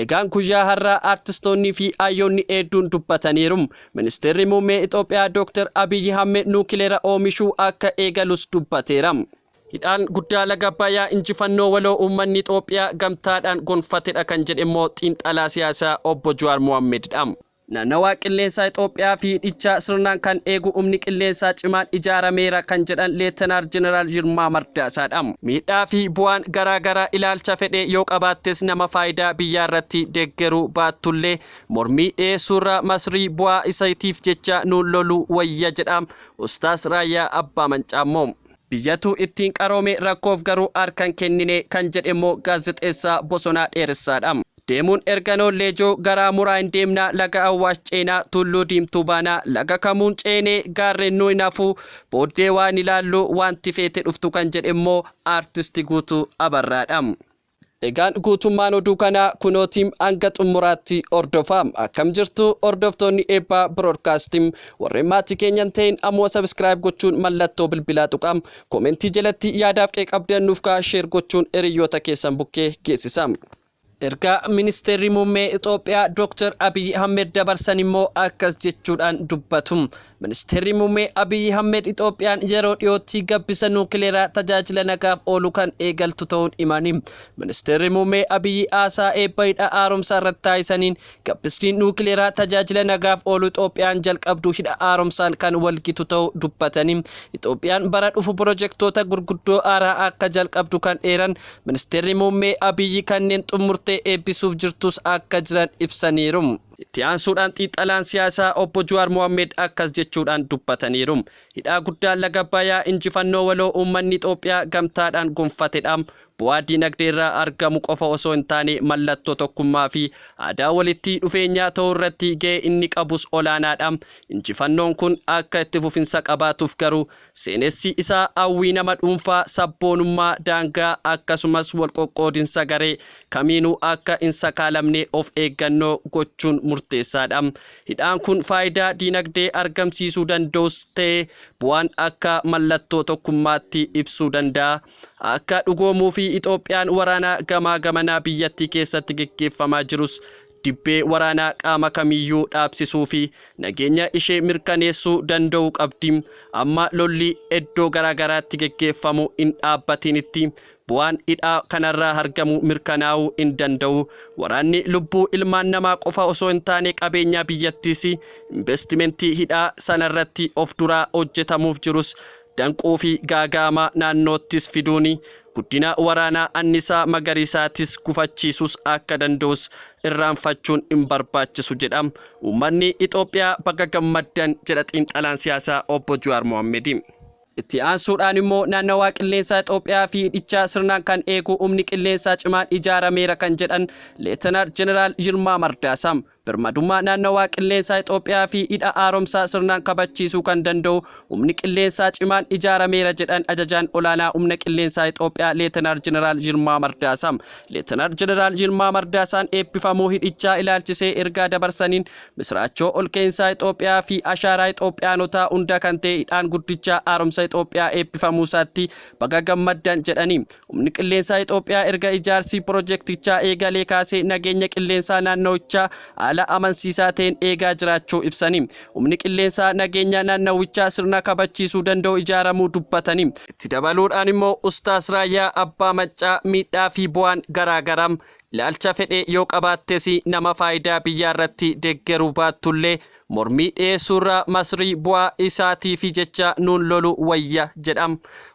Egaan guyyaa har'aa artistoonnii fi hayyoonni hedduun dubbataniiru. Ministeerri Muummee Itoophiyaa Dr. Abiyyi Ahmed nuukileera oomishuu akka eegalus dubbateera. Hidhaan guddaa laga Abbayyaa injifannoo waloo uummanni Itoophiyaa gamtaadhaan gonfatedha kan jedhe immoo xiinxalaa siyaasaa obbo Jawaar Mohammedidha. Naannawaa qilleensaa Itoophiyaa fi hidhichaa sirnaan kan eegu humni qilleensaa cimaan ijaarameera kan jedhan Leetanaar Jeneraal Yilmaa Mardaasaadha. Miidhaa fi bu'aan garaa garaa ilaalcha fedhe yoo qabaattes nama faayidaa biyyaa irratti deeggaruu baattullee mormii dhiyeessuurra Masrii bu'aa isaatiif jecha nuun loluu wayya jedha Ustaas Raayyaa Abbaa Mancaammoo. Biyyatu ittiin qaroome rakkoof garuu harka hin kennine kan jedhe immoo gaazexeessaa Bosonaa Dheeressaadha. Deemuun erganoo Leejoo garaa muraa hin deemnaa laga Awwaash ceenaa Tulluu Diimtuu baanaa laga kamuun ceenee gaarreen nu hin hafuu booddee waan ilaallu wanti feete dhuftu kan jedhe immoo Aartisti Guutuu Abarraadha. Egaan guutummaan oduu kanaa kunootiim hanga xumuraatti hordofaa. Akkam jirtu hordoftoonni Eebbaa Broadcastim? Warreen maatii keenya hin ta'in ammoo subscribe gochuun mallattoo bilbilaa tuqaa. Koomentii jalatti yaadaaf qeeqa qabdan nuuf kaa'aa, share gochuun hiriyoota keessan bukkee geessisa. Ergaa Ministeerri Muummee Itoophiyaa Dr. Abiyyi Ahmed dabarsan immoo akkas jechuudhaan dubbatu. Ministeerri Muummee Abiyyi Ahmed Itoophiyaan yeroo dhiyootti gabbisa nuukileeraa tajaajila nagaaf oolu kan eegaltu ta'uun himani. Ministeerri Muummee Abiyyi haasaa eebba hidha haaromsaa irratti taasisaniin gabbisni nuukileeraa tajaajila nagaaf oolu Itoophiyaan jalqabdu hidha haaromsaan kan walgitu ta'uu dubbatani. Itoophiyaan bara dhufu pirojektoota gurguddoo haaraa akka jalqabdu kan eeran Ministeerri Muummee Abiyyi kanneen xumurtee eebbisuuf jirtus akka jiran ibsaniiru. Itti aansuudhaan xiinxalaan siyaasaa obbo Jawaar Mohammed akkas jechuudhaan dubbataniiru. Hidhaa guddaan laga Abbayyaa injifannoo waloo uummanni Itoophiyaa gamtaadhaan gonfatedha. Bu'aa diinagdee irraa argamu qofa osoo hin taane mallattoo tokkummaa fi aadaa walitti dhufeenyaa ta'uu irratti gahee inni qabus olaanaadha. Injifannoon kun akka itti fufinsa qabaatuuf garuu Seenessi isaa hawwii nama dhuunfaa, sabboonummaa, daangaa akkasumas walqoqqoodinsa garee kamiinuu akka hin sakaalamne of eeggannoo gochuun murteessaadha. Hidhaan kun faayidaa diinagdee argamsiisuu danda'us ta'e bu'aan akka mallattoo tokkummaatti ibsuu danda'a. Akka dhugoomuu fi Itoophiyaan waraana gamaa gamanaa biyyattii keessatti geggeeffamaa jirus dibbee waraanaa qaama kamiyyuu dhaabsisuu fi nageenya ishee mirkaneessuu danda'uu qabdi. Amma lolli iddoo garaagaraatti geggeeffamu hin dhaabbatinitti bu'aan hidhaa kanarraa argamu mirkanaa'uu hin danda'u. Waraanni lubbuu ilmaan namaa qofa osoo hin taane qabeenyaa biyyattiis investimentii hidhaa sanarratti of duraa hojjetamuuf jirus danquu fi gaaga'ama naannoottis fiduun guddina waraanaa annisaa magariisaatis gufachiisuus akka danda'us irraanfachuun hin barbaachisu jedha. Uummanni Itoophiyaa baga gammaddan jedha xiinxalaan siyaasaa obbo Jawaar Mohammedi. Itti aansuudhaan immoo naannawaa qilleensaa Itoophiyaa fi hidhichaa sirnaan kan eegu humni qilleensaa cimaan ijaarameera kan jedhan Leetanaal Jeneraal Yilmaa Mardaasaa. Birmadummaa naannawaa qilleensaa Itoophiyaa fi hidha haaromsaa sirnaan kabachiisuu kan danda'u humni qilleensaa cimaan ijaarameera jedhan ajajaan olaanaa humna qilleensaa Itoophiyaa Leetanaal Jeneraal Yilmaa Mardaasaa. Leetanaal Jeneraal Yilmaa Mardaasaan eebbifamuu hidhichaa ilaalchisee ergaa dabarsaniin misiraachoo ol ka'iinsaa Itoophiyaa fi ashaaraa Itoophiyaanotaa hunda kan ta'e hidhaan guddichaa haaromsa Itoophiyaa eebbifamuu isaatti baga gammaddan jedhani. Humni qilleensaa Itoophiyaa erga ijaarsi pirojektichaa eegalee kaasee nageenya qilleensaa naannawichaa haala amansiisaa ta'een eegaa jiraachuu ibsanii, humni qilleensaa nageenya naannawichaa sirna kabachiisuu danda'u ijaaramuu dubbatanii. Itti dabaluudhaan immoo Ustaaz Raayyaa Abbaa Maccaa miidhaa fi bu'aan garaa garaa ilaalcha fedhe yoo qabaattes nama faayidaa biyyaa irratti deeggaruu baattullee Mormii dhiyeessuurra Masrii bu'aa isaatiifi jecha nuun lolu wayya jedha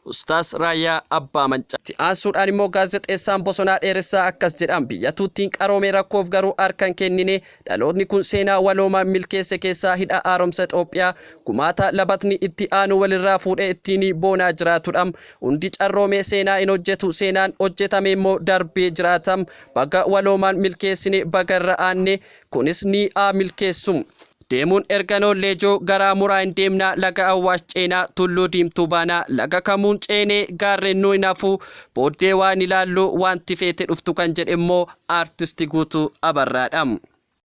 Ustaaz Raayyaa Abbaa Maccaa. Itti aansuudhaan immoo gaazexeessaan Bosonaa Dheeressaa akkas jedha, Biyya tuuttiin qaroome rakkoof garuu harka hin kennine. Dhalootni kun seenaa waloomaan milkeesse keessaa hidha haaromsa Itoophiyaa gumaata labatni itti aanu walirraa fuudhee ittiin boonaa jiraatudha. Hundi carroomee seenaa hin hojjetu, seenaan hojjetame immoo darbee jiraata. Baga waloomaan milkeessine, baga irra aanne. Kunis ni haa milkeessu. Deemuun erganoo Leejoo garaa muraa hin deemnaa laga Awwaash ceenaa Tulluu Diimtuu baanaa laga kamuun ceenee gaarreen nu hin hafuu booddee waan ilaallu wanti feete dhuftu kan jedhe immoo Aartisti Guutuu Abarraadha.